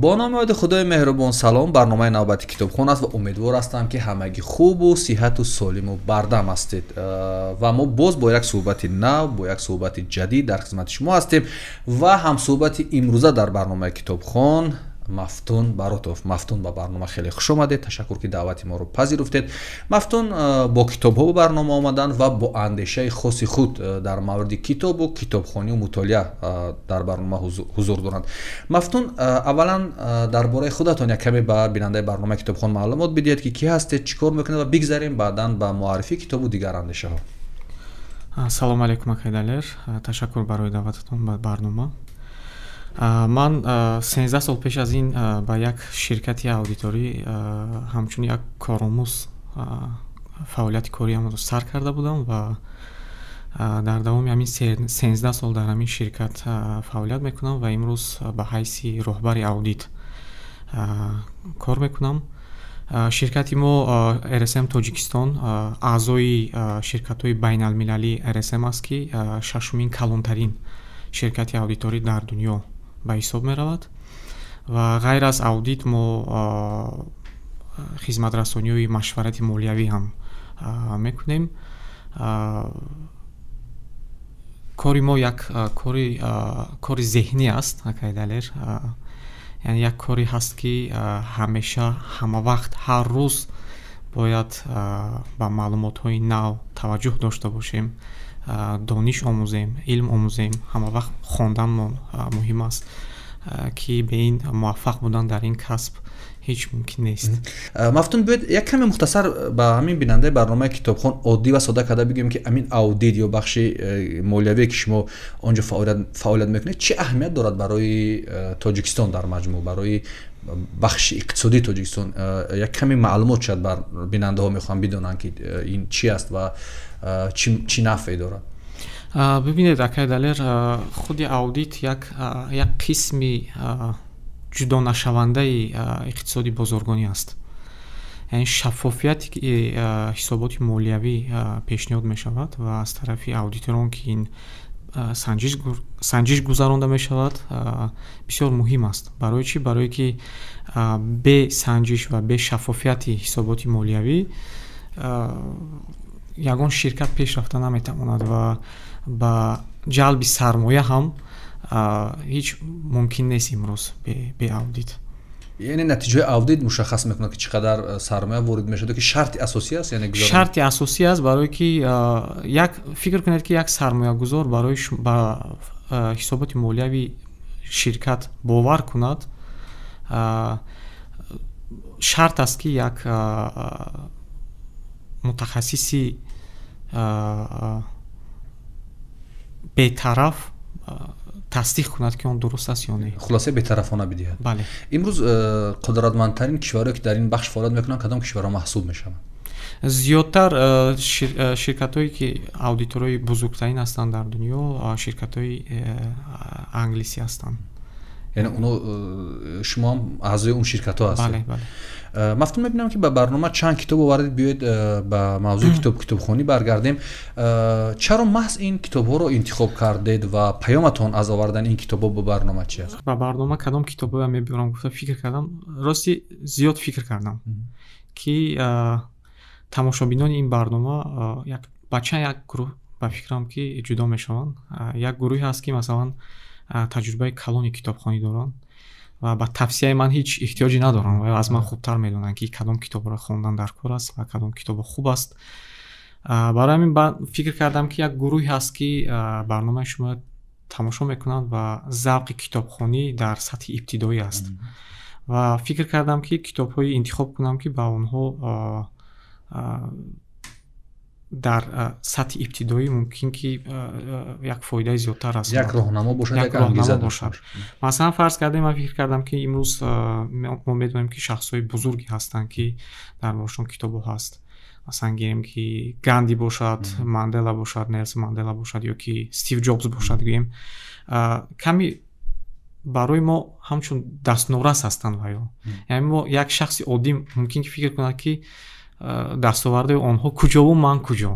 Бо номи ёди Худои меҳрубон салом. Барномаи навбати Китобхон аст ва умедвор ҳастам, ки ҳамагӣ хубу сиҳату солиму бардам ҳастед. Ва мо боз бо як суҳбати нав, бо як суҳбати ҷадид дар хизмати шумо ҳастем ва ҳамсуҳбати имрӯза дар барномаи Китобхон Мафтун Баротов. Мафтун, ба барнома хеле хуш омадед, ташаккур, ки даъвати моро пазируфтед. Мафтун бо китобҳо ба барнома омаданд ва бо андешаи хоси худ дар мавриди китобу китобхонию мутолиа дар барнома ҳузур доранд. Мафтун, аввалан дар бораи худатон як каме ба бинандаи барномаи Китобхон маълумот бидиҳед, ки кӣ ҳастед, чӣ кор мекунед, ва бигзарем баъдан ба муаррифии китобу дигар андешаҳо. Салому алайкум, акай Далер, ташаккур барои даъвататон ба барнома. Ман 13 сол пеш аз ин ба як ширкати аудиторӣ ҳамчун як коромӯз фаъолияти кориамро сар карда будам ва дар давоми ҳамин 13 сол дар ҳамин ширкат фаъолият мекунам ва имрӯз ба ҳайси роҳбари аудит кор мекунам. Ширкати мо РСМ Тоҷикистон аъзои ширкатҳои байналмилалии РСМ аст, ки шашумин калонтарин ширкати аудиторӣ дар дунё ба ҳисоб меравад. Ва ғайр аз аудит мо хизматрасониҳои машварати молиявӣ ҳам мекунем. Кори мо як кори зеҳнӣ аст, акай Далер, яъне як коре ҳаст, ки ҳамеша, ҳамавақт, ҳар рӯз бояд ба маълумотҳои нав таваҷҷӯҳ дошта бошем, дониш омӯзем, илм омӯзем. Ҳамавақт хонданмон муҳим аст, ки бе ин муваффақ будан дар ин касб ҳеҷ мумкин нест. Мафтун, биёед як каме мухтасар ба ҳамин бинандаи барномаи Китобхон оддӣ ва сода карда бигӯем, ки ҳамин аудит ё бахши молиявие, ки шумо он ҷо фаъолият мекунед, чӣ аҳамият дорад барои Тоҷикистон дар маҷмӯъ, барои бахши иқтисодии Тоҷикистон. Як каме маълумот шояд бар бинандаҳо мехоҳанд бидонанд, ки ин чӣ аст ва чӣ нафъе дорад. Бибинед, акай Далер, худи аудит як қисми ҷудонашавандаи иқтисоди бозоргонӣ аст. Яъне шаффофияте, ки ҳисоботи молиявӣ пешниҳод мешавад ва аз тарафи аудиторон, ки ин санҷиш гузаронда мешавад, бисёр муҳим аст. Барои чӣ? Барое ки бе санҷиш ва бе шаффофияти ҳисоботи молиявӣ ягон ширкат пеш рафта наметавонад ва ба ҷалби сармоя ҳам ҳеҷ мумкин нест имрӯз бе аудит. Яъне натиҷаи аудит мушаххас мекунад, ки чӣ қадар сармоя ворид мешавад, ки шарти асосӣ аст, яъне шарти асосӣ аст, барое ки як фикр кунед, ки як сармоягузор барои ба ҳисоботи молиявии ширкат бовар кунад, шарт аст, ки як мутахассиси бетараф тасдиқ кунад, ки он дуруст аст ё не. Хулоса, бетарафона бидиҳад. Бале. Имрӯз қудратмандтарин кишварҳое, ки дар ин бахш фаъолият мекунанд, кадом кишварҳо маҳсуб мешаванд? Зиёдтар ширкатҳое, ки аудиторҳои бузургтарин ҳастанд дар дунё, ширкатҳои англисӣ ҳастанд. Яъне оно шумо ҳам аъзои он ширкатҳо ҳастед? Бале. Мафтун, мебинам, ки ба барнома чанд китоб овардед. Биёед, ба мавзӯи китоб, китобхонӣ баргардем. Чаро маҳз ин китобҳоро интихоб кардед ва паёматон аз овардани ин китобҳо ба барнома чи аст? Ба барнома кадом китобҳоя мебиёрам гуфта фикр кардам. Рости, зиёд фикр кардам, ки тамошобинони ин барнома як ба чанд як гурӯҳ, ба фикрам, ки ҷудо мешаванд. Як гурӯҳе ҳаст, ки масалан таҷрибаи калони китобхонӣ доранд ва ба тавсияи ман ҳеҷ эҳтиёҷе надоранд ва аз ман хубтар медонанд, ки кадом китобро хондан дар кор аст ва кадом китобо хуб аст. Барои ҳамин фикр кардам, ки як гурӯҳе ҳаст, ки барномаи шумо тамошо мекунанд ва завқи китобхонӣ дар сатҳи ибтидоӣ аст, ва фикр кардам, ки китобҳое интихоб кунам, ки ба онҳо дар сатҳи ибтидоӣ мумкин ки як фоидаи зиёдтар расонад. Як роҳнамо бошад, як ангеза бошад. Масалан, фарз кардем, ман фикр кардам, ки имрӯз мо медонем, ки шахсҳои бузурге ҳастанд, ки дар борашон китобҳо ҳаст. Масалан, гирем, ки Ганди бошад, Мандела бошад, Нелсон Мандела бошад ё ки Стив Ҷобс бошад, гӯем, ками барои мо ҳамчун дастнорас ҳастанд ва ё яъне мо, як шахси оддӣ мумкин ки фикр кунад, ки дастовардаи онҳо куҷову ман куҷо.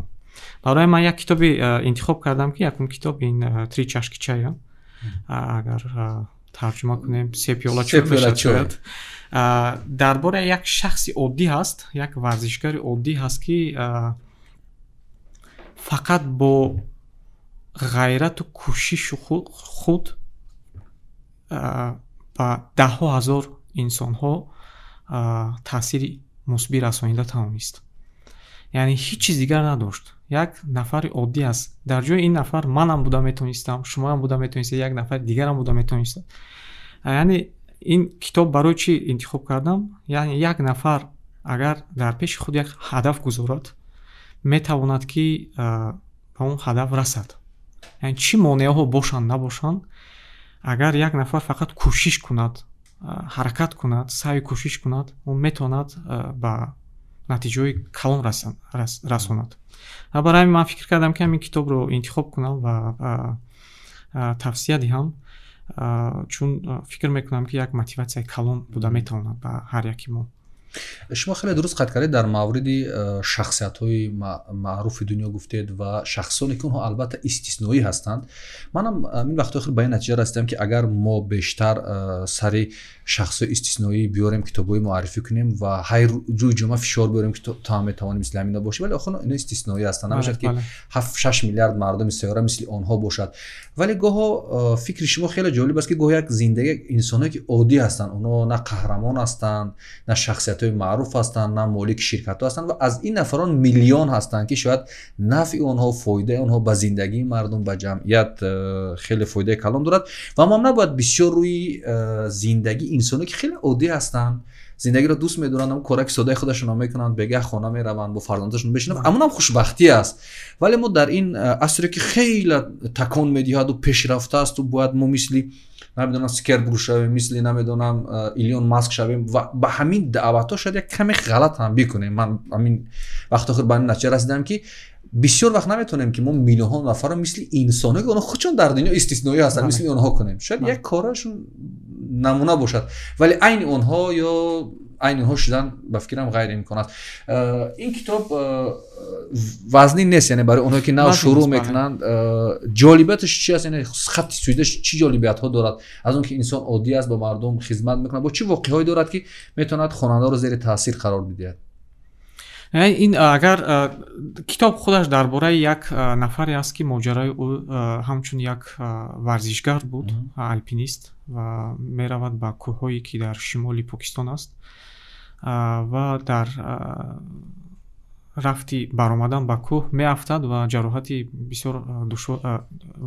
Барои ман як китобе интихоб кардам, ки якум китоб ин «Три чашки чая», агар Тарҷума кунем, се пиёла чой мешавад. Дар бораи як шахси оддӣ ҳаст, як варзишгари оддӣ ҳаст, ки фақат бо ғайрату кӯшишу худ ба даҳҳо ҳазор инсонҳо таъсири мусбӣ расонида тавонист. Яъне ҳеҷ чиз дигар надошт, як нафари оддӣ аст. Дар ҷои ин нафар манам буда метавонистам, шумоам буда метавонистед, як нафари дигарам буда метавонистад. Яъне ин китоб барои чӣ интихоб кардам? Яъне як нафар агар дар пеши худ як ҳадаф гузорад, метавонад, ки ба он ҳадаф расад. Яъне чӣ монеаҳо бошанд, набошанд, агар як нафар фақат кӯшиш кунад, ҳаракат кунад, саъю кӯшиш кунад, ӯ метавонад ба натиҷаҳои калон расонад. Барои ҳамин ман фикр кардам, ки ҳамин китобро интихоб кунам ва тавсия диҳам, чун фикр мекунам, ки як мотиватсияи калон буда метавонад ба ҳар яки мо. Шумо хеле дуруст қайд кардед, дар мавриди шахсиятҳои маъруфи дунё гуфтед ва шахсоне, ки онҳо албатта истисноӣ ҳастанд. Манам ин вақтҳои охир ба ин натиҷа расидам, ки агар мо бештар сари шахсҳои истисноӣ биёрем, китобҳои муаррифӣ кунем ва ҳар ҷӯи ҷумъа фишор биёрем, ки то ҳам метавонем мисли ҳамина бошем, вале охир ино истисноӣ ҳастанд. Намешавад, ки 7-6 миллиард мардуми сайёра мисли онҳо бошад. Вале гоҳо фикри шумо хеле ҷолиб аст, ки гоҳ як зиндагӣ инсоное, ки оддӣ ҳастанд, онҳо на қаҳрамон ҳастанд, на шахсиятҳои маъруф ҳастанд, на молики ширкатҳо ҳастанд ва аз ин нафарон миллион ҳастанд, ки шояд нафъи онҳо, фоидаи онҳо ба зиндагии мардум, ба ҷамъият хеле фоидаи калон дорад. Ва мо набояд бисёр рӯи зиндагии инсоне, ки хеле оддӣ ҳастанд, зиндагиро дӯст медоранд, ам кораки содаи худашонро мекунанд, бегаҳ хона мераванд, бо фарзандашон мешинанд, амонам хушбахтӣ аст. Вале мо дар ин асре, ки хеле такон медиҳаду пешрафта асту бояд мо мисли, намедонам, Цукерберг шавем, мисли, намедонам, Илон Маск шавем ва ба ҳамин даъватҳо шояд як каме ғалат ҳам бикунем. Ман ҳамин вақт охир ба ин натиҷа расидам, ки бисёр вақт наметавонем, ки мо миллионҳо нафарро мисли инсоне, ки онҳо худшон дар дунё истисноӣ ҳастанд, мисли онҳо кунем. Шояд як корашон намуна бошад, вале айни онҳо ё айни онҳо шудан, ба фикрам, ғайриимкон аст. Ин китоб вазнин нест, яъне барои онҳое, ки нав шурӯъ мекунанд, ҷолибияташ чи аст? Яъне хатти сӯидаш чӣ ҷолибиятҳо дорад? Аз он ки инсон оддӣ аст, ба мардум хизмат мекунад, бо чӣ воқеаҳое дорад, ки метавонад хонандаро зери таъсир қарор бидиҳад? Ин агар китоб худаш дар бораи як нафаре аст, ки моҷарои ӯ ҳамчун як варзишгар буд, алпинист, ва меравад ба кӯҳҳое, ки дар шимоли Покистон аст, ва дар рафти баромадан ба кӯҳ меафтад ва ҷароҳати бисёр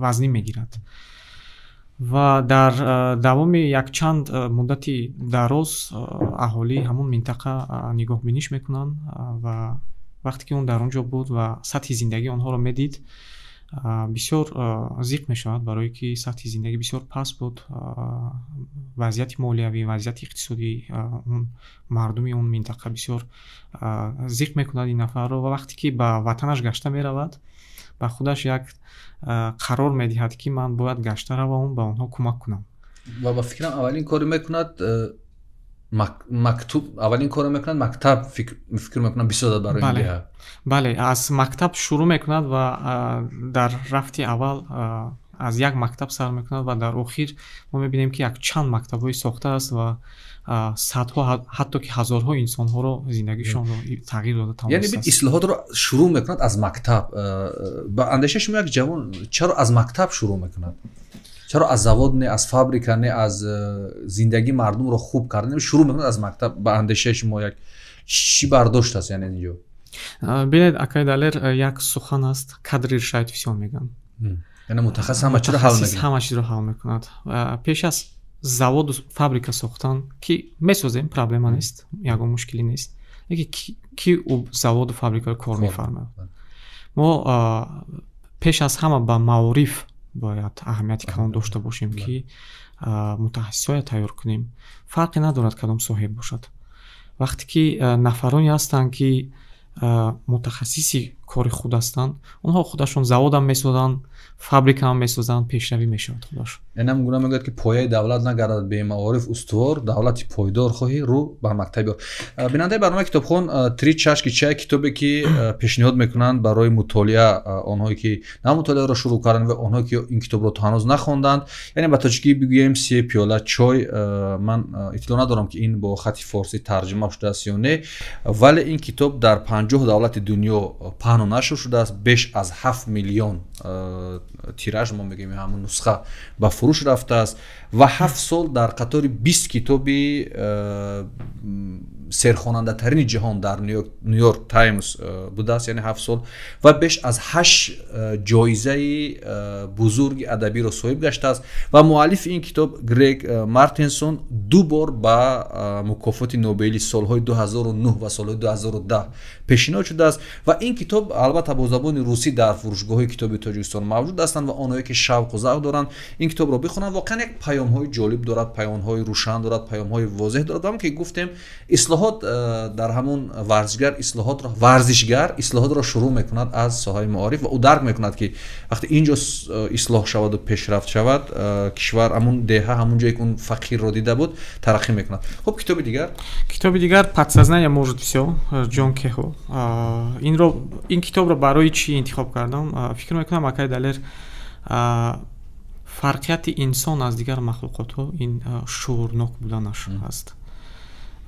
вазнин мегирад. Ва дар давоми якчанд муддати дароз аҳолии ҳамон минтақа нигоҳбиниш мекунанд. Ва вақте ки он дар он ҷо буд ва сатҳи зиндагии онҳоро медид, бисёр зиқ мешавад, барое ки сатҳи зиндагӣ бисёр паст буд. Вазъияти молиявӣ, вазъияти иқтисодии он мардуми он минтақа бисёр зиқ мекунад ин нафарро. Ва вақте ки ба ватанаш гашта меравад, ба худаш як қарор медиҳад, ки ман бояд гашта равам, ба онҳо кӯмак кунам. Ва ба фикрам, аввалин коре мекунад, мактуб, аввалин коре мекунад, мактаб, фикр мекунам, бисозад барои ин деҳа. Бале, аз мактаб шурӯъ мекунад ва дар рафти аввал аз як мактаб сар мекунад ва дар охир мо мебинем, ки якчанд мактабҳои сохтааст ва садҳо, ҳатто ки ҳазорҳо инсонҳоро зиндагишонро тағйир дода. Яъне бит ислоҳотро шурӯъ мекунад аз мактаб. Ба андешаи шумо, як ҷавон чаро аз мактаб шурӯъ мекунад? Чаро аз завод не, аз фабрика не, аз зиндагии мардумро хуб кардан шурӯъ мекунад аз мактаб? Ба андешаи шумо, як чӣ бардошт аст, яъне инҷо? Бинед, акай Далер, як сухан аст: «Кадры решают всё», мегӯям. Яъне мутахассис ҳама чиро ҳал мекунад. Ҳама чизро ҳал мекунад. Пеш аз заводу фабрика сохтан, ки месозем, проблема нест, ягон мушкилӣ нест, лекин ки ӯ заводу фабрикаро кор мефармояд? Мо пеш аз ҳама ба маориф бояд аҳамияти калон дошта бошем, ки мутахассисҳоя тайёр кунем. Фарқе надорад, кадом соҳиб бошад. Вақте ки нафароне ҳастанд, ки мутахассиси кори худ ҳастанд, онҳо худашон заводам месозанд, фабрикаам месозанд, пешравӣ мешавад худаш. Ин ҳам гуна мегӯяд, ки пояи давлат нагардад бемаориф устувор, давлати пойдор хоҳӣ, рӯ ба мактаб ёр. Бинандаи барномаи Китобхон, «Три чашки чай», китобе ки пешниҳод мекунанд барои мутолиа онҳое ки на мутолиаро шурӯъ карданд ва онҳое ки ин китобро то ҳанӯз нахонданд, яъне ба тоҷикӣ бигӯем, «Се пиёла чой». Ман иттилоъ надорам, ки ин бо хати форсӣ тарҷима шудааст ё не, вале ин китоб дар 50 давлати дунё паҳну нашр шудааст. Беш аз 7 миллион тираж, мо мегӯем, ҳамун нусха ба фурӯш рафтааст ва 7 сол дар қатори 20 китоби серхонандатарини ҷаҳон дар Нью-Йорк Таймс будааст, яъне 7 сол, ва беш аз ҳашт ҷоизаи бузурги адабиро соҳиб гаштааст. Ва муаллифи ин китоб, Грег Мартинсон, ду бор ба мукофоти Нобели солҳои 2009 ва солҳои 2010 пешниҳод шудааст. Ва ин китоб, албатта, бо забони русӣ дар фурӯшгоҳҳои китоби Тоҷикистон мавҷуд ҳастанд ва онҳое ки шавқу завқ доранд, ин китобро бихонанд. Воқеан як паёмҳои ҷолиб дорад, паёмҳои рӯшан дорад, паёмҳои возеҳ дорад. Ҳам ки гуфтем, ислоҳот дар ҳамун варзишгар ислоҳотро, варзишгар ислоҳотро шурӯъ мекунад аз соҳаи маориф ва ӯ дарк мекунад, ки вақте ин ҷо ислоҳ шаваду пешрафт шавад, кишвар, ҳамун деҳа, ҳамун ҷое ки он фақирро дида буд, тараққӣ мекунад. Хуб, китоби дигар? Китоби дигар «Подсознание может всё», Ҷон Кехо. Инро, ин китобро барои чӣ интихоб кардам? Фикр мекунам, акай Далер, фарқияти инсон аз дигар махлуқотҳо ин шуурнок буданаш аст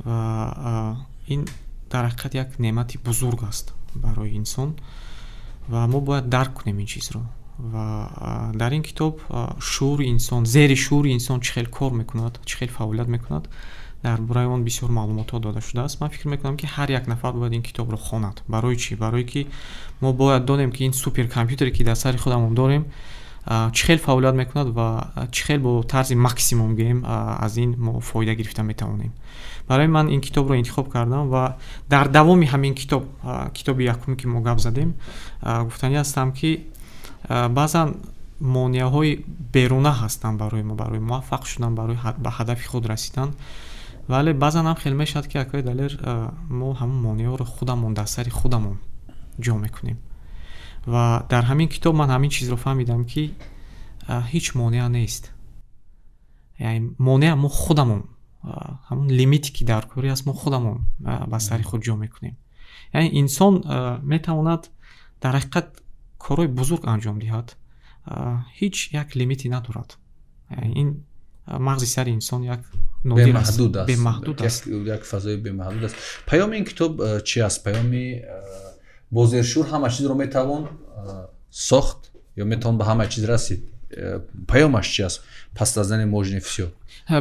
ва ин дар ҳақиқат як неъмати бузург аст барои инсон ва мо бояд дарк кунем ин чизро. Ва дар ин китоб шуури инсон, зери шуури инсон чӣ хел кор мекунад, чӣ хел фаъолият мекунад, дар бораи он бисёр маълумотҳо дода шудааст. Ман фикр мекунам, ки ҳар як нафар бояд ин китобро хонад. Барои чӣ? Барое ки мо бояд донем, ки ин суперкомпютере ки дар сари худамон дорем, чӣ хел фаъолият мекунад ва чӣ хел бо тарзи максимум гӯем аз ин мо фоида гирифта метавонем. Барои ман ин китобро интихоб кардам. Ва дар давоми ҳамин китоб, китоби якуме ки мо гап задем, гуфтанӣ ҳастам, ки баъзан монеаҳои беруна ҳастанд барои мо, барои муваффақ шудан, барои ба ҳадафи худ расидан, вале баъзан ҳам хел мешавад, ки, акои Далер, мо ҳамон монеаҳоро худамон дар сари худамон ҷо мекунем. Ва дар ҳамин китоб ман ҳамин чизро фаҳмидам, ки ҳеҷ монеа нест, яъне монеа мо худамон, ҳамон лимите ки дар корӣ аст, мо худамон ба сари худ ҷо мекунем. Яъне инсон метавонад дар ҳақиқат корҳои бузург анҷом диҳад, ҳеҷ як лимите надорад. Ин мағзи сари инсон як бемаҳдуд аст. Бемаҳдуд аст. Як фазои бемаҳдуд аст. Паёми ин китоб чи аст? Паёми бо зершуур ҳама чизро метавон сохт ё метавон ба ҳама чиз расид? Паёмаш чи аст, «Подсознание может всё»?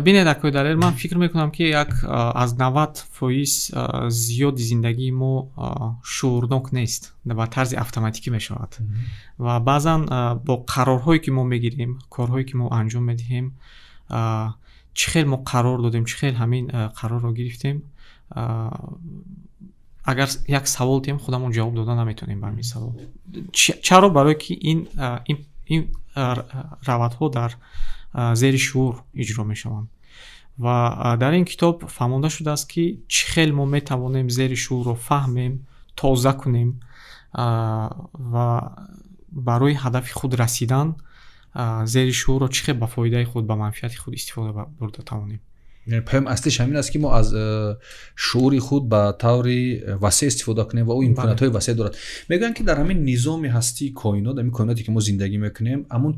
Бинед, акои Далер, ман фикр мекунам, ки як аз 90% зиёди зиндагии мо шуурнок нест, ба тарзи автоматикӣ мешавад. Ва баъзан бо қарорҳое ки мо мегирем, корҳое ки мо анҷом медиҳем, чӣ хел мо қарор додем, чӣ хел ҳамин қарорро гирифтем, агар як савол диҳем, худамон ҷавоб дода наметавонем ба ҳамин савол. Чаро? Барое ки ин равандҳо дар зери шуур иҷро мешаванд. Ва дар ин китоб фаҳмонда шудааст, ки чӣ хел мо метавонем зери шуурро фаҳмем, тоза кунем ва барои ҳадафи худ расидан зери шуурро чӣ хел ба фоидаи худ, ба манфиати худ истифода бурда тавонем. Паём аслиш ҳамин аст, ки мо аз шуури худ ба таври васеъ истифода кунем ва ӯ имкониятҳои васеъ дорад. Мегӯянд, ки дар ҳамин низоми ҳастии коинот, ҳамин коиноте ки мо зиндагӣ мекунем, ҳамун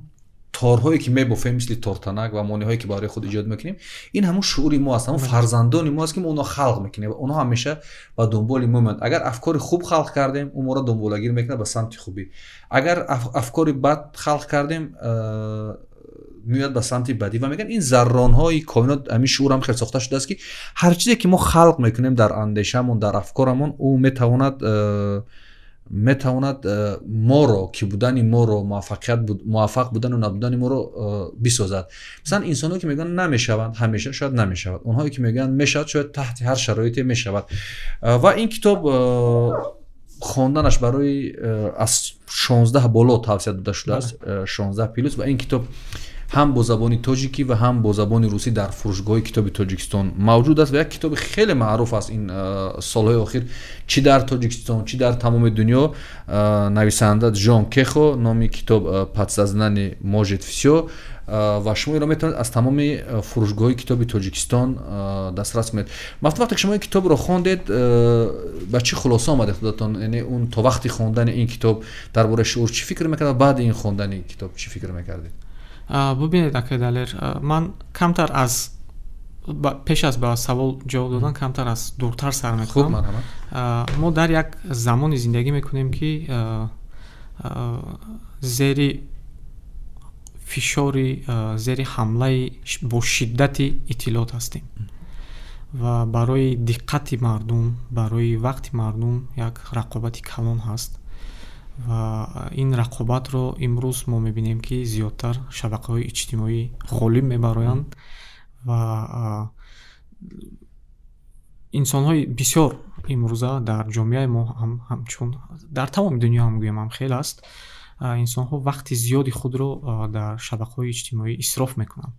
торҳое ки мебофем, мисли тортанак, ва монеаҳое ки барои худ иҷод мекунем, ин ҳамун шуури мо аст, ҳамун фарзандони мо аст, ки мо онҳо халқ мекунем ва онҳо ҳамеша ба дунболи мо меоянд. Агар афкори хуб халқ кардем, ӯ моро дунболагир мекунад ба самти хубӣ, агар афкори бад халқ кардем, меояд ба самти бадӣ. Ва мегӯянд, ин зарронҳои коинот, ҳамин шуур ҳам хел сохта шудааст, ки ҳар чизе ки мо халқ мекунем дар андешаамон, дар афкорамон, ӯ метавонад моро, ки будани моро, муваффақият, муваффақ будану набудани моро бисозад. Масалан, инсонҳое ки мегӯянд намешаванд, ҳамеша шояд намешавад, онҳое ки мегӯянд мешавад, шояд таҳти ҳар шароите мешавад. Ва ин китоб хонданаш барои аз 16 боло тавсия дода шудааст, 16+. Ва ин китоб Ҳам бо забони тоҷикӣ ва ҳам бо забони русӣ дар фурӯшгоҳҳои китоби Тоҷикистон мавҷуд аст ва як китоби хеле маъруф аст ин солҳои охир, чӣ дар Тоҷикистон, чӣ дар тамоми дунё. Нависанда Ҷон Кехо, номи китоб «Подсознание может всё», ва шумо инро метавонед аз тамоми фурӯшгоҳҳои китоби Тоҷикистон дастрас кунед. Мафтун, вақте ки шумо ин китобро хондед, ба чӣ хулоса омадед худатон? Яъне он то вақти хондани ин китоб дар бораи шуур чӣ фикр мекард ва баъди ин хондани китоб чӣ фикр мекардед? Бубинед, акай Далер, ман камтар аз пеш аз ба савол ҷавоб додан камтар аз дуртар сар мекунам. Мо дар як замоне зиндагӣ мекунем, ки зери фишори, зери ҳамлаи бо шиддати иттилоот ҳастем ва барои диққати мардум, барои вақти мардум як рақобати калон ҳаст ва ин рақобатро имрӯз мо мебинем, ки зиёдтар шабакаҳои иҷтимоӣ ғолиб мебароянд ва инсонҳои бисёр имрӯза дар ҷомеаи мо ҳам, ҳамчун дар тамоми дунё ҳам гӯям, ҳам хел аст, инсонҳо вақти зиёди худро дар шабакаҳои иҷтимоӣ исроф мекунанд.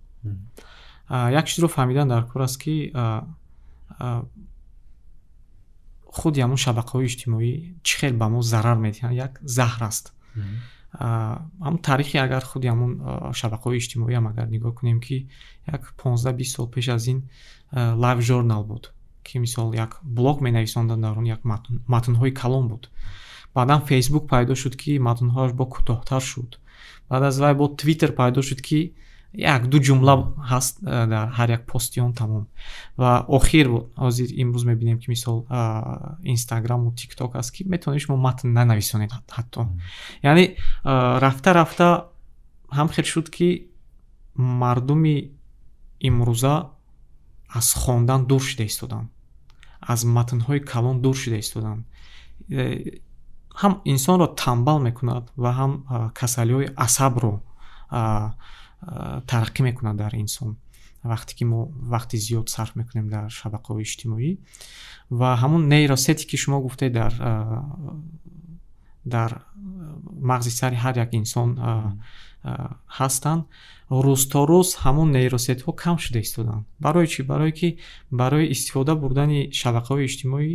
Як чизро фаҳмидан дар кор аст, ки худи ҳамон шабакаҳои иҷтимоӣ чӣ хел ба мо зарар медиҳанд, як заҳр аст. Ҳамон таърихи агар худи ҳамон шабакаҳои иҷтимоиам агар нигоҳ кунем, ки як 15-20 сол пеш аз ин Live Journal буд, ки мисол як блог менависонданд, дар он як матнҳои калон буд. Баъдан Фейсбук пайдо шуд, ки матнҳояш бо кӯтоҳтар шуд. Баъд аз вай бо Твиттер пайдо шуд, ки як ду ҷумла ҳаст дар ҳар як пости он, тамом. Ва охир ҳозир имрӯз мебинем, ки мисол Инстаграму Тикток аст, ки метавонед шумо матн нанависонед ҳатто. Яъне рафта рафта ҳам хел шуд, ки мардуми имрӯза аз хондан дур шуда истоданд, аз матнҳои калон дур шуда истоданд. Ҳам инсонро тамбал мекунад ва ҳам касалиҳои асабро тараққӣ мекунад дар инсон, вақте ки мо вақти зиёд сарф мекунем дар шабакаҳои иҷтимоӣ. Ва ҳамон нейросете, ки шумо гуфтед, дар мағзи сари ҳар як инсон ҳастанд, рӯз то рӯз ҳамон нейросетҳо кам шуда истоданд. Барои чӣ? Барое ки барои истифода бурдани шабакаҳои иҷтимоӣ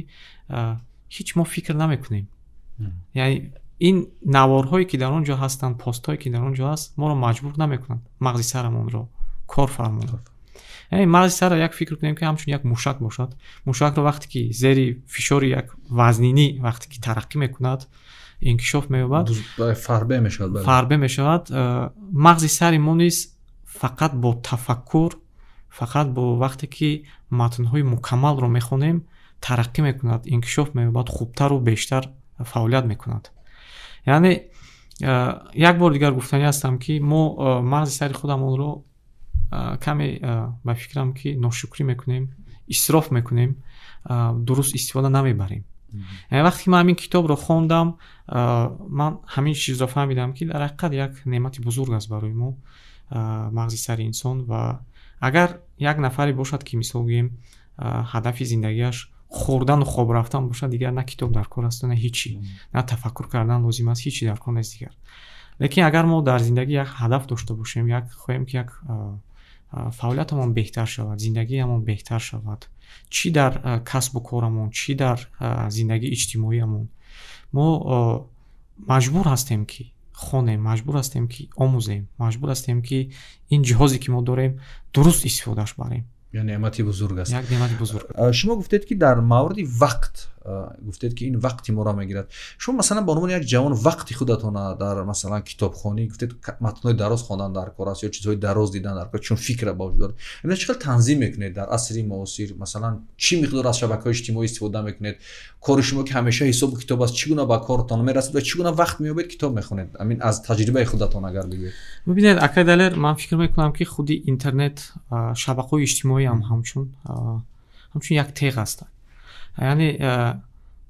ҳеҷ мо фикр намекунем. Яъне ин наворҳое, ки дар он ҷо ҳастанд, постҳое, ки дар он ҷо ҳаст, моро маҷбур намекунанд мағзи сарамонро кор фармонад. Яъне мағзи сарро як фикр кунем, ки ҳамчун як мушак бошад. Мушакро вақте ки зери фишори як вазнинӣ вақте ки тараққӣ мекунад, инкишоф меёбад, фарбе мешавад. Фарбе мешавад. Мағзи сари мо низ фақат бо тафаккур, фақат бо вақте ки матнҳои мукаммалро мехонем, тараққӣ мекунад, инкишоф меёбад, хубтару бештар фаъолият мекунад. Яъне як бор дигар гуфтанӣ ҳастам, ки мо мағзи сари худамонро каме, ба фикрам, ки ношукрӣ мекунем, исроф мекунем, дуруст истифода намебарем. Яъне вақте ки ман ҳамин китобро хондам, ман ҳамин чизро фаҳмидам, ки дар ҳақиқат як неъмати бузург аст барои мо мағзи сари инсон. Ва агар як нафаре бошад, ки мисол гӯем, ҳадафи зиндагиаш хӯрдану хоб рафтан бошад, дигар на китоб дар кор асту, на ҳичи, на тафаккур кардан лозим аст, ҳичи дар кор нест дигар. Лекин агар мо дар зиндагӣ як ҳадаф дошта бошем, як хоҳем, ки як фаъолиятамон беҳтар шавад, зиндагиамон беҳтар шавад, чӣ дар касбу корамон, чӣ дар зиндагии иҷтимоиамон, мо маҷбур ҳастем, ки хонем, маҷбур ҳастем, ки омӯзем, маҷбур ҳастем, ки ин ҷиҳозе, ки мо дорем, дуруст истифодааш барем. Як неъмати бузург аст. Як неъмати бузург. Шумо гуфтед, ки дар мавриди вақт гуфтед, ки ин вақти моро мегирад. Шумо, масалан, ба унвони як ҷавон вақти худатона дар, масалан, китобхонӣ, гуфтед, матнҳои дароз хондан дар кор аст ё чизҳои дароз дидан дар кор, чун фикра ба вуҷуд дорад. Ина чӣ хел танзим мекунед дар асри муосир? Масалан, чӣ миқдор аз шабакаҳои иҷтимоӣ истифода мекунед? Кори шумо, ки ҳамеша ҳисобу китоб аст, чӣ гуна ба кортон мерасед ва чӣ гуна вақт меёбед, китоб мехонед? Амин аз таҷрибаи худатон агар бигӯед. Бибинед, акай Далер, ман фикр мекунам, ки худи интернет, шабакаҳои иҷтимоӣ ҳам ҳамчун як теғ ҳастанд. Яъне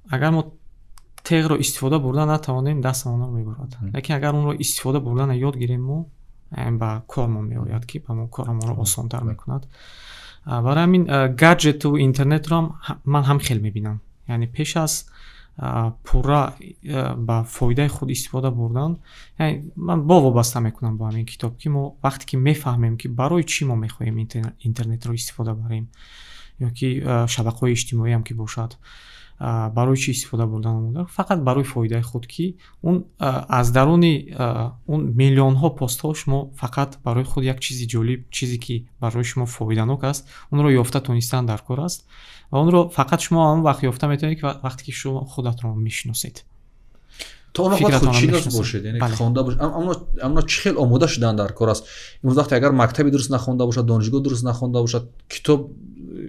агар мо теғро истифода бурда натавонем, дастамонро мебурад. Лекин агар онро истифода бурдана ёд гирем, мо ба кормон меояд, ки ба мо корамонро осонтар мекунад. Барои ҳамин гаджету интернетро ман ҳам хел мебинам. Яъне пеш аз пурра ба фоидаи худ истифода бурдан. Яъне ман бо вобаста мекунам бо ҳамин китоб, ки мо вақте ки мефаҳмем, ки барои чӣ мо мехоҳем интернетро истифода барем ё ки шабакаҳои иҷтимоиам ки бошад, барои чӣ истифода бурдан омода, фақат барои фоидаи худ, ки он аз даруни он миллионҳо постҳо шумо фақат барои худ як чизи ҷолиб, чизе ки барои шумо фоиданок аст, онро ёфта тонистан дар кор аст ва онро фақат шумо ҳамон вақт ёфта метавонед, ки вақте ки шумо худатро мешиносед. То он вақт худшинос бошед, яъне хонда бошед. Аммо чӣ хел омода шудан дар кор аст? Имрӯз вақте агар мактаби дуруст нахонда бошад, донишгоҳ дуруст нахонда бошад, китоб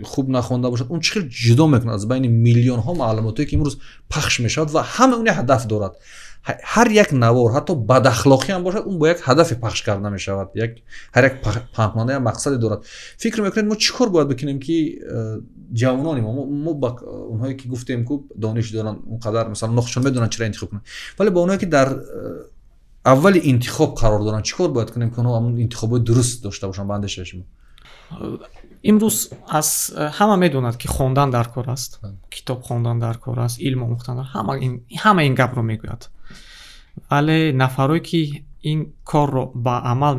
хуб нахонда бошад, он чӣ хел ҷудо мекунад аз байни миллионҳо маълумотое ки имрӯз пахш мешавад ва ҳама он як ҳадаф дорад. Ҳар як навор, ҳатто бадахлоқӣ ҳам бошад, он бо як ҳадафе пахш карда мешавад, ҳар як паҳнкунанда як мақсаде дорад. Фикр мекунед, мо чӣ кор бояд бикунем, ки ҷавонони мо ба онҳое ки гуфтем, ку дониш доранд, он қадар масалан нохшон медонанд чаро интихоб кунанд, вале ба онҳое ки дар аввали интихоб қарор доранд, чӣ кор бояд кунем, ки онҳо ҳамон интихобҳои дуруст дошта бошанд ба андешаи шумо? Имрӯз аз ҳама медонад, ки хондан дар кор аст, китоб хондан дар кор аст, илм омӯхтан, ҳама ин гапро мегӯяд. Вале нафарое ки ин корро ба амал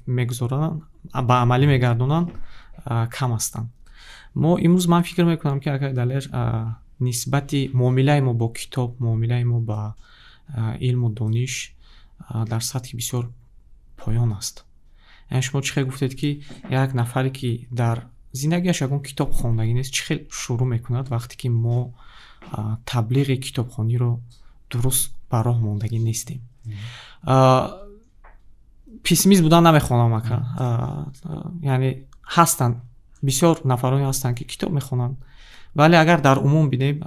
мегузоранд, ба амалӣ мегардонанд, кам ҳастанд. Мо имрӯз, ман фикр мекунам, ки акай Далер, нисбати муомилаи мо бо китоб, муомилаи мо ба илму дониш дар сатҳи бисёр поён аст. Яъне шумо чӣ хел гуфтед, ки як нафаре ки дар зиндагиаш ягон китоб хондагӣ нест, чӣ хел шурӯъ мекунад, вақте ки мо таблиғи китобхониро дуруст ба роҳ мондагӣ нестем. Пессимист будан намехонам, ака. Яъне ҳастанд бисёр нафароне ҳастанд, ки китоб мехонанд, вале агар дар умум бинем,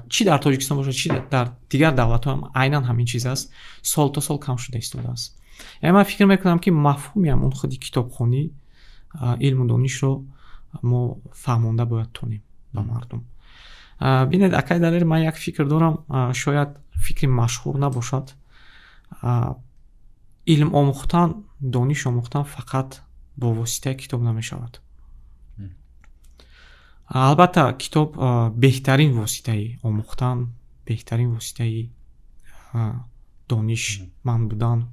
чӣ дар Тоҷикистон бошад, чӣ дар дигар давлатҳо ҳам айнан ҳамин чиз аст, сол то сол кам шуда истодааст. Яъне ман фикр мекунам, ки мафҳуми ҳамон худи китобхонӣ, илму донишро мо фаҳмонда бояд тонем ба мардум. Бинед, акай Далер, ман як фикр дорам, шояд фикри машҳур набошад. Илм омӯхтан, дониш омӯхтан фақат бо воситаи китоб намешавад. Албатта, китоб беҳтарин воситаи омӯхтан, беҳтарин воситаи донишманд будан,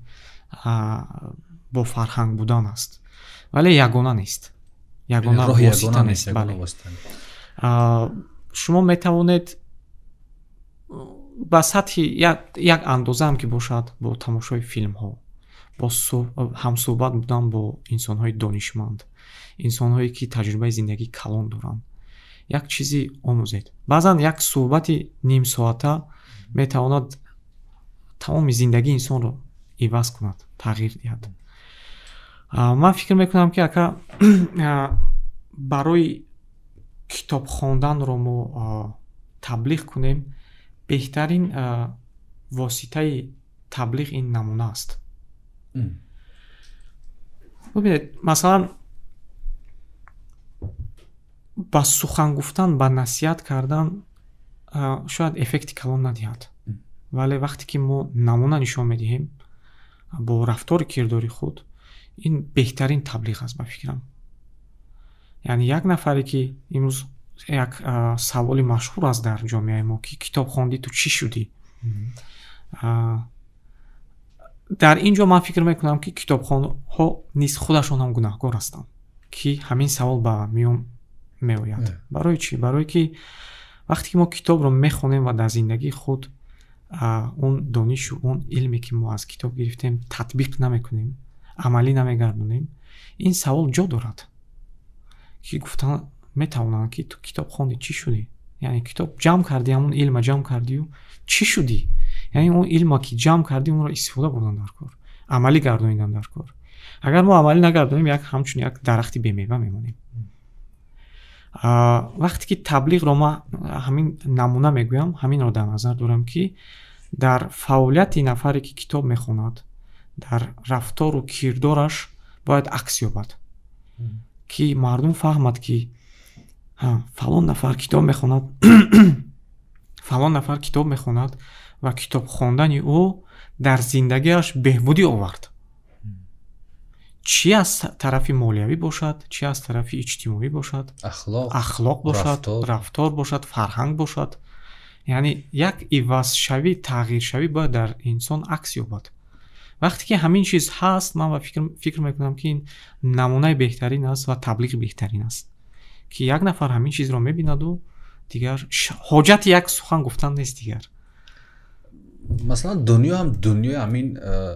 бо фарҳанг будан аст, вале ягона нест, ягона восита нест. Бале, шумо метавонед ба сатҳи як андозаам ки бошад, бо тамошои филмҳо, бо ҳамсӯҳбат будан бо инсонҳои донишманд, инсонҳое ки таҷрибаи зиндагии калон доранд, як чизи омӯзед. Баъзан як суҳбати нимсоата метавонад тамоми зиндагии инсонро иваз кунад, тағйир диҳад. Ман фикр мекунам, ки ака, барои китоб хонданро мо таблиғ кунем, беҳтарин воситаи таблиғ ин намуна аст. Бубинед, масалан, ба сухан гуфтан, ба насиҳат кардан шояд эффекти калон надиҳад, вале вақте ки мо намуна нишон медиҳем бо рафтори кирдори худ, ин беҳтарин таблиғ аст, ба фикрам. Яъне як нафаре ки имрӯз як саволи машҳур аст дар ҷомеаи мо, ки китоб хондӣ, ту чӣ шудӣ? Дар ин ҷо ман фикр мекунам, ки китобхонҳо низ худашон ҳам гунаҳкор ҳастанд, ки ҳамин савол ба миён меояд. Барои чӣ? Барое ки вақте ки мо китобро мехонем ва дар зиндагии худ он донишу он илме ки мо аз китоб гирифтем, татбиқ намекунем, амалӣ намегардонем, ин савол ҷо дорад, ки гуфтан метавонанд, ки ту китоб хондӣ, чӣ шудӣ? Яъне китоб ҷамъ кардӣ, ҳамон илма ҷамъ кардию чӣ шудӣ? Яъне он илма ки ҷамъ кардӣ, онро истифода бурдан дар кор, амалӣ гардонидан дар кор. Агар мо амалӣ нагардонем, як ҳамчун як дарахти бемева мемонем. Вақте ки таблиғро ман ҳамин намуна мегӯям, ҳаминро дар назар дорам, ки дар фаъолияти нафаре ки китоб мехонад, дар рафтору кирдораш бояд акс ёбад, ки мардум фаҳмад, ки фалон нафар китоб мехонад, фалон нафар китоб мехонад ва китоб хондани ӯ дар зиндагиаш беҳбудӣ овард, чӣ аз тарафи молиявӣ бошад, чӣ аз тарафи иҷтимоӣ бошад, ахлоқ бошад, рафтор бошад, фарҳанг бошад. Яъне як ивазшавӣ, тағйиршавӣ бояд дар инсон акс ёбад. Вақте ки ҳамин чиз ҳаст, ман фикр мекунам, ки ин намунаи беҳтарин аст ва таблиғи беҳтарин аст, ки як нафар ҳамин чизро мебинаду дигар ҳоҷати як сухан гуфтан нест дигар. Масалан, дунё ҳам дунёи ҳамин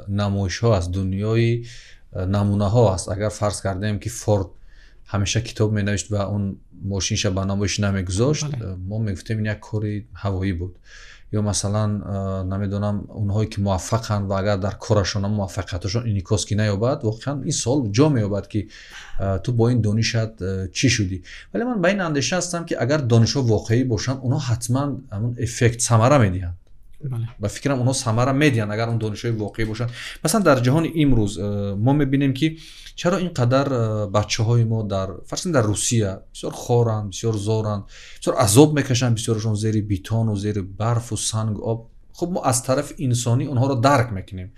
намоишҳо аст, дунёи намунаҳо аст. Агар фарз кардем, ки Форд ҳамеша китоб менавишт ва он мошинша ба намоиш намегузошт, мо мегуфтем, ин як кори ҳавоӣ буд. Ё масалан, намедонам, онҳое ки муваффақанд ва агар дар корашон муваффақияташон инъикос ки наёбад, воқеан ин суол ҷо меёбад, ки ту бо ин донишат чӣ шудӣ? Вале ман ба ин андеша ҳастам, ки агар донишҳо воқеӣ бошанд, онҳо ҳатман ҳамун эффект, самара медиҳанд. Ба фикрам, онҳо самара медиҳанд, агар он донишҳои воқеӣ бошанд. Масалан, дар ҷаҳони имрӯз мо мебинем, ки чаро ин қадар бачаҳои мо дар, фарз, дар Русия бисёр хоранд, бисёр зоранд, бисёр азоб мекашанд, бисёрашон зери бетону зери барфу санг, об. Хуб, мо аз тарафи инсонӣ онҳоро дарк мекунем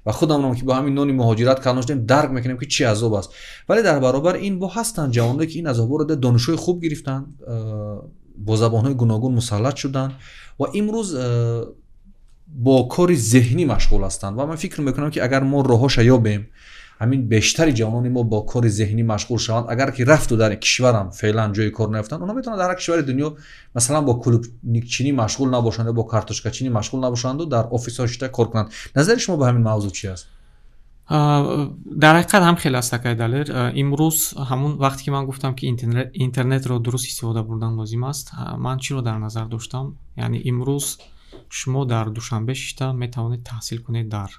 ва худамон ки бо ҳамин нони муҳоҷират калон шудем, дарк мекунем, ки чӣ азоб аст. Вале дар баробар ин бо ҳастанд ҷавоное, ки ин азобҳоро, донишҳои хуб гирифтанд, бо забонҳои гуногун мусаллат шуданд ва имрӯз бо кори зеҳнӣ машғул ҳастанд. Ва ман фикр мекунам, ки агар мо роҳҳоша ёбем, ҳамин бештари ҷавонони мо бо кори зеҳнӣ машғул шаванд, агар ки рафту дар кишварам феълан ҷои кор наёфтанд, онҳо метавонанд дар ҳар кишвари дунё, масалан, бо клубникчинӣ машғул набошанд ё бо картошкачинӣ машғул набошанду дар офисҳо шита кор кунанд. Назари шумо ба ҳамин мавзӯъ чи аст? Дар ҳақиқат ҳам хеле аст, акай Далер. Имрӯз ҳамун вақте ки ман гуфтам, ки интернетро дуруст истифода бурдан лозим аст, ман чиро дар назар доштам? Яъне имрӯз шумо дар Душанбе шишта метавонед таҳсил кунед дар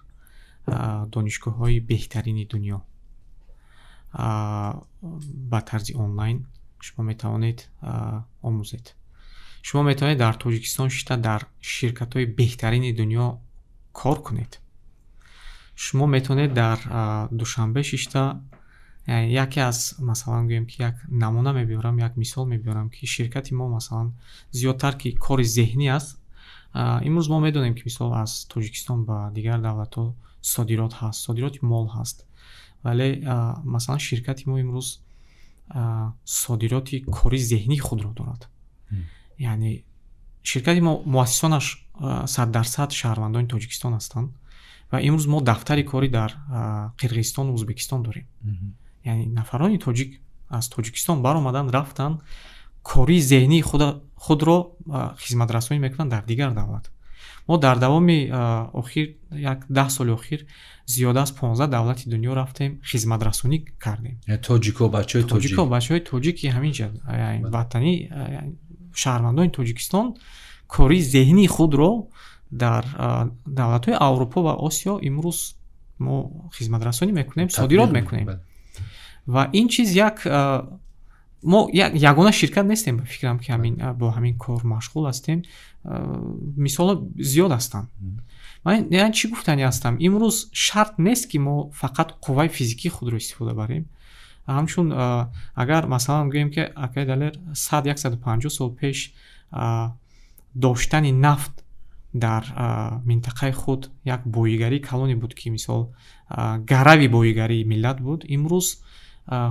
донишгоҳҳои беҳтарини дунё ба тарзи онлайн. Шумо метавонед омӯзед. Шумо метавонед дар Тоҷикистон шишта дар ширкатҳои беҳтарини дунё кор кунед. Шумо метавонед дар Душанбе шишта, яке аз, масалан, гӯем ки як намуна мебиёрам, як мисол мебиёрам, ки ширкати мо, масалан, зиёдтар ки кори зеҳнӣ аст. Имрӯз мо медонем, ки мисол аз Тоҷикистон ба дигар давлатҳо содирот ҳаст, содироти мол ҳаст, вале масалан, ширкати мо имрӯз содироти кори зеҳнии худро дорад. Яъне ширкати мо муассисонаш 100% шаҳрвандони Тоҷикистон ҳастанд ва имрӯз мо дафтари корӣ дар Қирғизистону Ӯзбекистон дорем. Яъне нафарони тоҷик аз Тоҷикистон баромаданд, рафтанд, кори зеҳнии худро хизматрасонӣ мекунанд дар дигар давлат. Мо дар давоми охир, як 10 соли охир, зиёда аз 15 давлати дунё рафтем, хизматрасонӣ кардем. Тоҷико, бачаҳои тоҷико, бачаҳои тоҷики ҳаминҷа ватанӣ, шаҳрвандони Тоҷикистон кори зеҳнии худро дар давлатҳои Аврупо ва Осиё имрӯз мо хизматрасонӣ мекунем, содирот мекунем. Ва ин чиз як мо ягона ширкат нестем, ба фикрам, ки ҳамин бо ҳамин кор машғул ҳастем. Мисолҳо зиёд ҳастанд. Ман яъне чӣ гуфтанӣ ҳастам? Имрӯз шарт нест, ки мо фақат қувваи физикии худро истифода барем. Ҳамчун агар, масалан, гӯем, ки, акай Далер, 100, 150 сол пеш доштани нафт дар минтақаи худ як боигарии калоне буд, ки мисол гарави боигарии миллат буд, имрӯз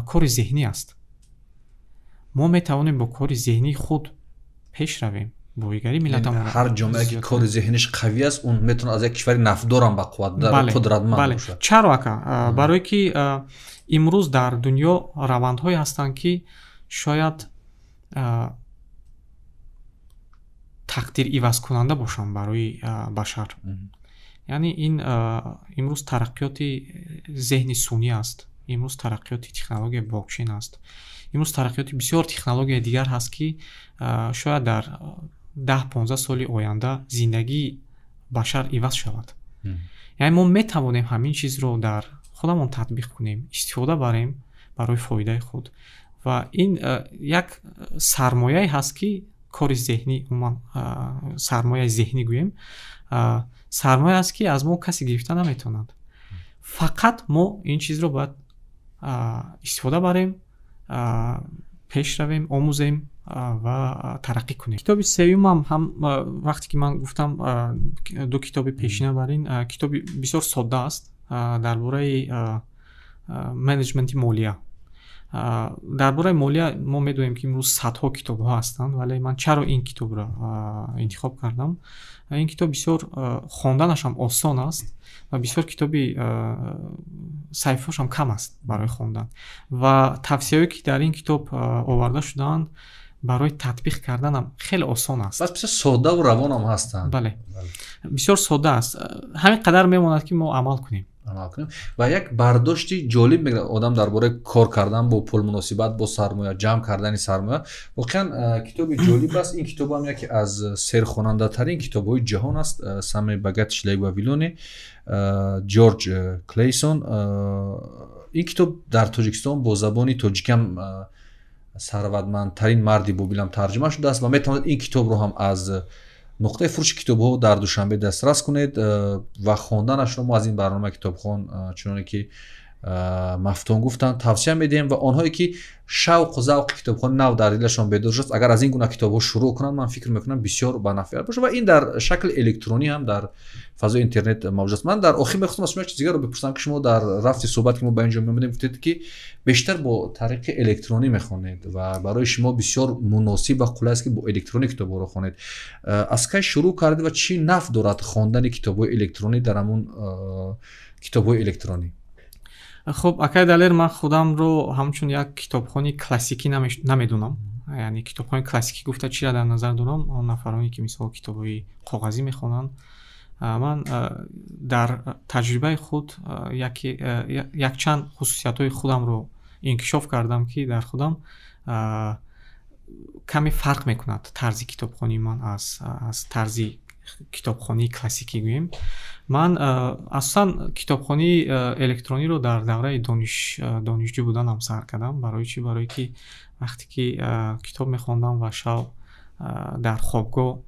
кори зеҳнӣ аст. Мо метавонем бо кори зеҳнии худ пеш равем, боигарии миллатамон. Ҳар ҷомеа, ки кори зеҳниш қавӣ аст, он метавонад аз як кишвари нафтдорам бақувват, қудратманд бошад. Чаро, ака? Барое ки имрӯз дар дунё равандҳое ҳастанд, ки шояд тақдир ивазкунанда бошанд барои башар. Яъне ин имрӯз тараққиёти зеҳни сунъӣ аст, имрӯз тараққиёти технологияи блокчейн аст, имрӯз тараққиёти бисёр технологияи дигар ҳаст, ки шояд дар 10-15 соли оянда зиндагии башар иваз шавад. Яъне мо метавонем ҳамин чизро дар худамон татбиқ кунем, истифода барем барои фоидаи худ. Ва ин як сармояе ҳаст, ки кори зеҳнӣ, умуман сармояи зеҳнӣ гӯем, сармоя аст, ки аз мо касе гирифта наметавонад. Фақат мо ин чизро бояд истифода барем, пеш равем, омӯзем ва тараққӣ кунем. Китоби сеюмам ҳам, вақте ки ман гуфтам, ду китоби пешина бар ин китоби бисёр содда аст, дар бораи менеҷменти молия. Дар бораи молия мо медонем, ки имрӯз садҳо китобҳо ҳастанд, вале ман чаро ин китобро интихоб кардам? Ин китоб бисёр хонданашам осон аст ва бисёр китоби саҳифаҳошам кам аст барои хондан, ва тавсияҳое, ки дар ин китоб оварда шудаанд, барои татбиқ карданам хеле осон аст. Бас бисёр соддаву равонам ҳастанд. Бале, бисёр содда аст, ҳамин қадар мемонад, ки мо амал кунем. Амал кунем ва як бардошти ҷолиб мегирад одам дар бораи кор кардан бо пул, муносибат бо сармоя, ҷамъ кардани сармоя. Воқеан, китоби ҷолиб аст. Ин китобам яке аз серхонандатарин китобҳои ҷаҳон аст, «Самый богатый человек в Вавилоне», Ҷорҷ Клейсон. Ин китоб дар Тоҷикистон бо забони тоҷикиам «Сарватмандтарин марди Бобилам» тарҷума шудааст ва метавонед ин китобро ҳам аз нуқтаи фурӯши китобҳо дар Душанбе дастрас кунед ва хонданашро мо аз ин барномаи «Китобхон», чуноне ки Мафтун гуфтанд, тавсия медиҳем. Ва онҳое, ки шавқу завқи китобхони нав дар дилашон бедор шудааст, агар аз ин гуна китобҳо шурӯъ кунанд, ман фикр мекунам, бисёр ба нафъият бошад. Ва ин дар шакли электронӣ ҳам дар фазои интернет мавҷуд аст. Ман дар охир мехостам аз шумо як чиз дигарро бипурсам, ки шумо дар рафти суҳбат, ки мо ба ин ҷо меомадем, гуфтед, ки бештар бо тариқи электронӣ мехонед ва барои шумо бисёр муносиб ва қулай аст, ки бо электронӣ китобҳоро хонед. Аз кай шурӯъ кардед ва чӣ нафъ дорад хондани китобҳои электронӣ дар ҳамун китобҳои электронӣ? Хуб, акай Далер, ман худамро ҳамчун як китобхони классикӣ намедонам. Яъне китобхони классикӣ гуфта чиро дар назар дорам? Он нафароне, ки мисол китобҳои коғазӣ мехонанд. Ман дар таҷрибаи худ якчанд хусусиятҳои худамро инкишоф кардам, ки дар худам каме фарқ мекунад тарзи китобхонии ман аз тарзи китобхонии классикӣ гӯем. Ман асосан китобхонии электрониро дар давраи донишҷӯ буданам сар кардам. Барои чӣ? Барое ки вақте ки китоб мехондам ва шав дар хобгоҳ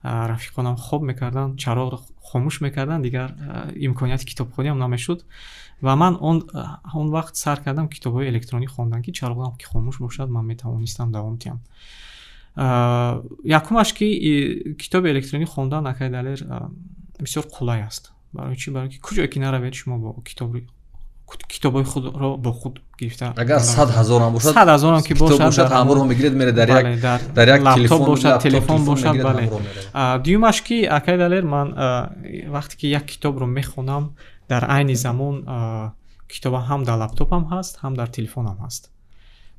рафиқонам хоб мекарданд, чароғро хомӯш мекарданд, дигар имконияти китобхониам намешуд. Ва ман он вақт сар кардам китобҳои электронӣ хондан, ки чароғам ки хомӯш бошад, ман метавонистам давом диҳам. Якумаш, ки китоби электронӣ хондан, акай Далер, бисёр қулай аст. Барои чӣ? Барои ки куҷое ки наравед, шумо бо китобҳои худро бо худ гирифта Агар 100 000-ам бошад, 100 000-ам ки бошад, ҳамроҳ мегиред, мере дар як дар як телефон бошад, телефон бошад, бале. Дуюмаш, ки, акай Далер, ман вақте ки як китобро мехонам, дар айни замон китобам ҳам дар лаптопам ҳаст, ҳам дар телефонам ҳаст.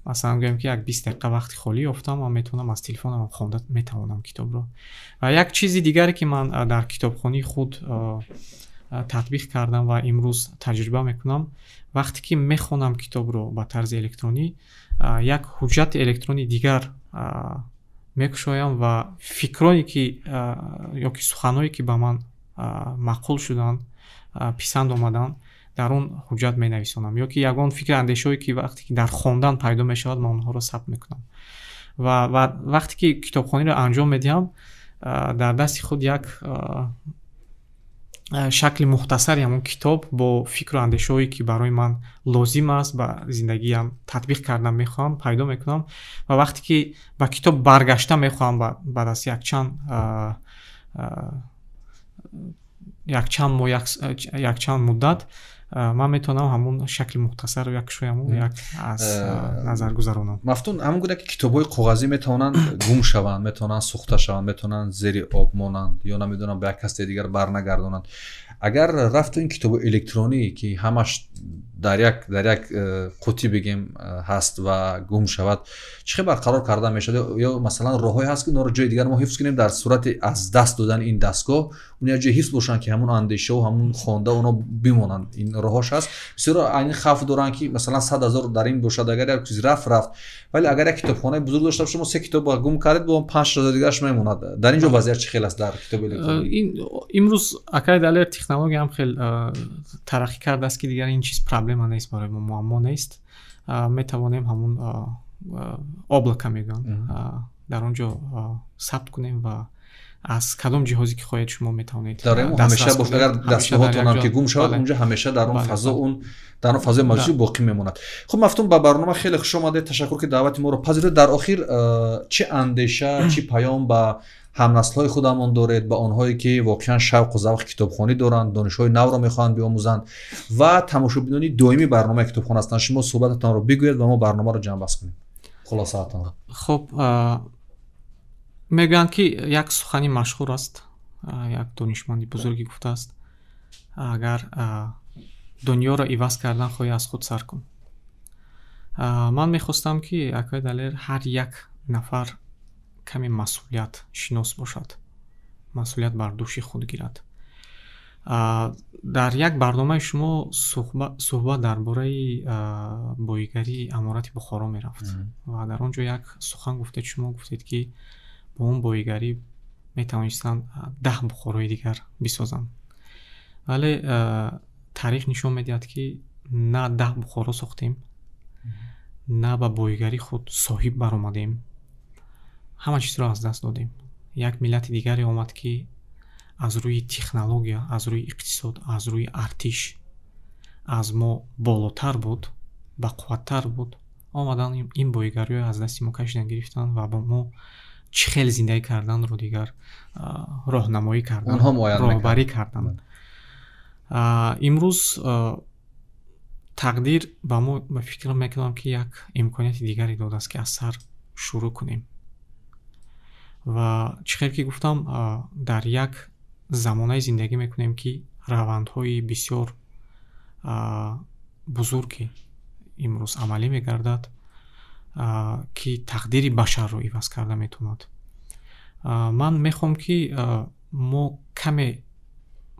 Масалан, гӯем, ки як 20 дақиқа вақти холӣ ёфтам, ман метавонам аз телефонам хонда метавонам китобро. Ва як чизи дигаре, ки ман дар китобхонии худ татбиқ кардам ва имрӯз таҷриба мекунам: вақте ки мехонам китобро ба тарзи электронӣ, як ҳуҷҷати электронии дигар мекушоям ва фикроне ки ё ки суханҳое, ки ба ман маъқул шуданд, писанд омаданд, дар он ҳуҷҷат менависонам, ё ки ягон фикри андешаҳое, ки вақте ки дар хондан пайдо мешавад, ман онҳоро сабт мекунам. Ва вақте ки китобхониро анҷом медиҳам, дар дасти худ як шакли мухтасари ҳамон китоб бо фикру андешаҳое, ки барои ман лозим аст, ба зиндагиам татбиқ кардан мехоҳам, пайдо мекунам. Ва вақте ки ба китоб баргашта мехоҳам баъд аз якчанд моҳ, якчанд муддат, ман метавонам ҳамон шакли мухтасарро як кушояму як аз назар гузаронам. Мафтун, ҳамон гуна ки китобҳои коғазӣ метавонанд гум шаванд, метавонанд сӯхта шаванд, метавонанд зери об монанд ё, намедонам, ба як касе дигар барнагардонанд, агар рафту ин китобҳои электронӣ, ки ҳамаш дар як қутӣ бигем ҳаст ва гум шавад, чӣ хел барқарор карда мешавад? Ё масалан, роҳҳое ҳаст, ки онро ҷои дигар мо ҳифз кунем, дар сурати аз даст додани ин дастгоҳ он як ҷое ҳифз бошанд, ки ҳамон андешау ҳамон хонда оно бимонанд? Ин роҳҳош ҳаст? Бисёро айни хавф доранд, ки масалан 100 000 дар ин бошад, агар як чиз рафт, рафт. Вале агар як китобхонаи бузург дошта бошед, шумо се китоб гум кардед, бо 5000 дигараш мемонад. Дар ин ҷо вазъият чӣ хел аст дар китоби электронӣ? Имрӯз, акай Далер, технология ҳам хел тараққӣ кардааст, ки дигар ин чиз проблема нест, барои мо муаммо нест. Метавонем ҳамон облако мегӯянд, дар он ҷо сабт кунем ва аз кадом ҷиҳозе ки хоҳед, шумо метавонед. Дар ҳамеша бошад. Агар дастгоҳотонам ки гум шавад, унҷо ҳамеша дар он фазо, он дар он фазои мавҷуд боқӣ мемонад. Хуб, Мафтун, ба барнома хеле хуш омадед. Ташаккур, ки даъвати моро пазиред. Дар охир чӣ андеша, чӣ паём ба ҳамнаслҳои худамон доред, ба онҳое ки воқеан шавқу завқи китобхонӣ доранд, донишҳои навро мехоҳанд биомӯзанд ва тамошобинони доимии барномаи китобхон ҳастанд. Шумо суҳбататонро бигӯед ва мо барномаро ҷамъбаст кунем. Хулосаатонро. Хуб, мегӯянд ки як сухани машҳур аст, як донишманди бузурге гуфтааст: агар дунёро иваз кардан хоҳӣ, аз худ сар кун. Ман мехостам, ки, акои Далер, ҳар як нафар каме масъулият шинос бошад, масъулият бар дӯши худ гирад. Дар як барномаи шумо суҳбат дар бораи боигарии Аморати Бухоро мерафт ва дар он ҷо як сухан гуфтед. Шумо гуфтед, ки бо он боигарӣ метавонистанд 10 Бухорои дигар бисозанд, вале таърих нишон медиҳад, ки на 10 Бухоро сохтем, на ба боигарии худ соҳиб баромадем, ҳама чизро аз даст додем. Як миллати дигаре омад, ки аз рӯи технология, аз рӯи иқтисод, аз рӯи артиш аз мо болотар буд, бақувваттар буд. Омадан, ин боигариҳоро аз дасти мо кашидан гирифтанд ва ба мо чӣ хел зиндагӣ карданро дигар роҳнамоӣ карданд, роҳбарӣ карданд. Имрӯз тақдир ба мо, ба фикр мекунам, ки як имконияти дигаре додааст, ки аз сар шурӯъ кунем. Ва чӣ хел ки гуфтам, дар як замонае зиндагӣ мекунем, ки равандҳои бисёр бузурге имрӯз амалӣ мегардад, ки тақдири башарро иваз карда метавонад. Ман мехоҳам, ки мо каме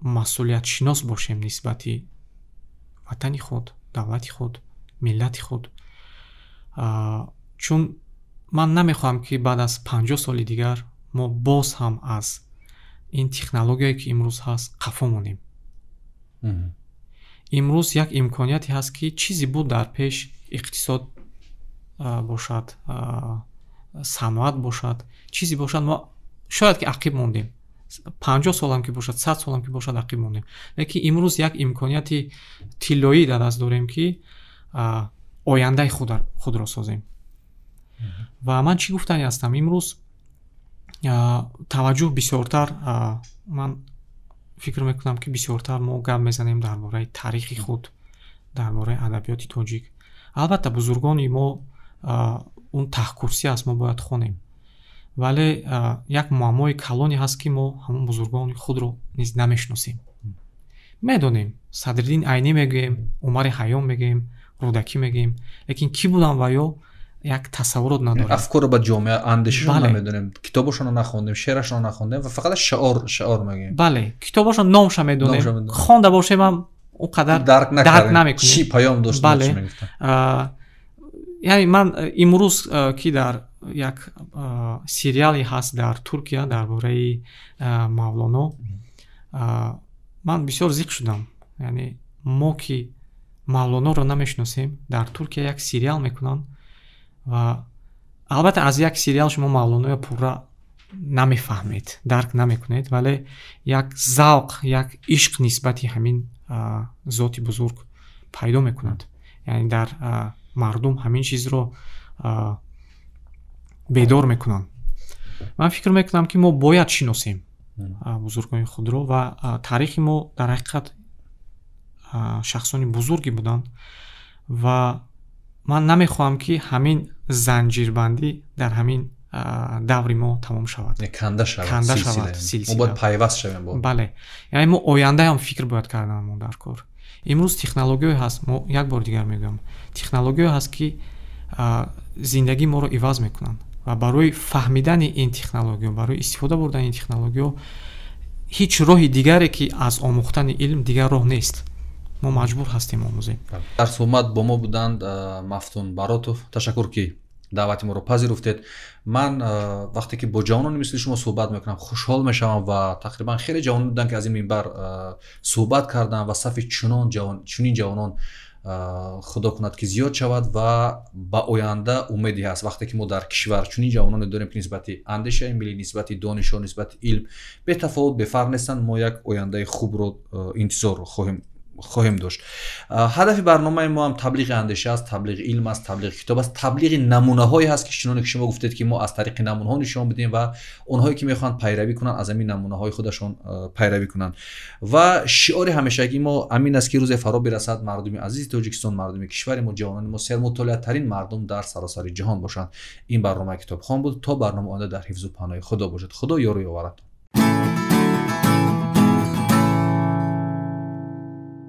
масъулиятшинос бошем нисбати ватани худ, давлати худ, миллати худ, чун ман намехоҳам, ки баъд аз 50 соли дигар мо боз ҳам аз ин технологияе, ки имрӯз ҳаст, қафо монем. Имрӯз як имконияте ҳаст, ки чизе буд дар пеш, иқтисод бошад, саноат бошад, чизе бошад, мо шояд ки ақиб мондем. 50 солам ки бошад, 100 солам ки бошад, ақиб мондем, лекин имрӯз як имконияти тиллоӣ дар даст дорем, ки ояндаи худро созем. Ва ман чӣ гуфтанӣ ҳастам? Имрӯз таваҷҷӯҳ бисёртар, ман фикр мекунам, ки бисёртар мо гап мезанем дар бораи таърихи худ, дар бораи адабиёти тоҷик. Албатта, бузургони мо, он таҳкурсӣ аст, мо бояд хонем, вале як муаммои калоне ҳаст, ки мо ҳамон бузургони худро низ намешиносем. Медонем, Садриддин Айнӣ мегӯем, Умари Ҳайём мегӯем, Рӯдакӣ мегӯем, лекин кӣ буданд ва ё як тасаввурот надорем. Афкорро ба ҷомеа, андешашон намедонем, китобашонро нахондем, шеърашонро нахондем ва фақат шиор шиор мегӯем. Бале, китобашон номша медонем, хонда бошем ҳам он қадар дарк намекунем, чӣ паём дошт. Бале, яъне ман имрӯз, ки дар як сериале ҳаст дар Туркия дар бораи Мавлоно, ман бисёр зиқ шудам. Яъне мо ки Мавлоноро намешиносем, дар Туркия як сериал мекунанд ва албатта, аз як сериал шумо Мавлоноро пурра намефаҳмед, дарк намекунед, вале як завқ, як ишқ нисбати ҳамин зоти бузург пайдо мекунад, яъне дар мардум ҳамин чизро бедор мекунанд. Ман фикр мекунам, ки мо бояд шиносем бузургони худро ва таърихи мо дар ҳақиқат шахсони бузурге буданд ва ман намехоҳам, ки ҳамин занҷирбандӣ дар ҳамин даври мо тамом шавад. Канда шавад, мо бояд пайваст шавем. Бале, яъне мо ояндаам фикр бояд кардан дар кор. Имрӯз технологияе ҳаст, мо як бор дигар мегӯям, технологияе ҳаст, ки зиндагии моро иваз мекунанд ва барои фаҳмидани ин технологиё, барои истифода бурдани ин технологиё ҳеҷ роҳи дигаре, ки аз омӯхтани илм дигар роҳ нест. Мо маҷбур ҳастем омӯзем. Дар суҳбат бо мо буданд Мафтун Баротов. Ташаккур, ки даъвати моро пазируфтед. Ман вақте ки бо ҷавонони мисли шумо суҳбат мекунам, хушҳол мешавам ва тақрибан хеле ҷавон буданд, ки аз ин минбар суҳбат кардам ва сафи чунин ҷавонон, худо кунад, ки зиёд шавад ва ба оянда умеде ҳаст, вақте ки мо дар кишвар чунин ҷавононе дорем, ки нисбати андешаи миллӣ, нисбати донишҳо, нисбати илм бетафовут, бефарқ нестанд, мо як ояндаи хубро интизор хоҳем. Хоҳем дошт. Ҳадафи барномаи мо ҳам таблиғи андеша аст, таблиғи илм аст, таблиғи китоб аст, таблиғи намунаҳое ҳаст, ки чуноне ки шумо гуфтед, ки мо аз тариқи намунаҳо нишон бидиҳем ва онҳое ки мехоҳанд пайравӣ кунанд, аз ҳамин намунаҳои худашон пайравӣ кунанд. Ва шиори ҳамешагии мо ҳамин аст, ки рӯзе фаро бирасад, мардуми азизи Тоҷикистон, мардуми кишвари мо, ҷавонони мо сермутолиатарин мардум дар саросари ҷаҳон бошанд. Ин барномаи Китобхон буд. То барнома оянда дар ҳифзу паноҳи Худо бошед. Худо ёру ёваратон.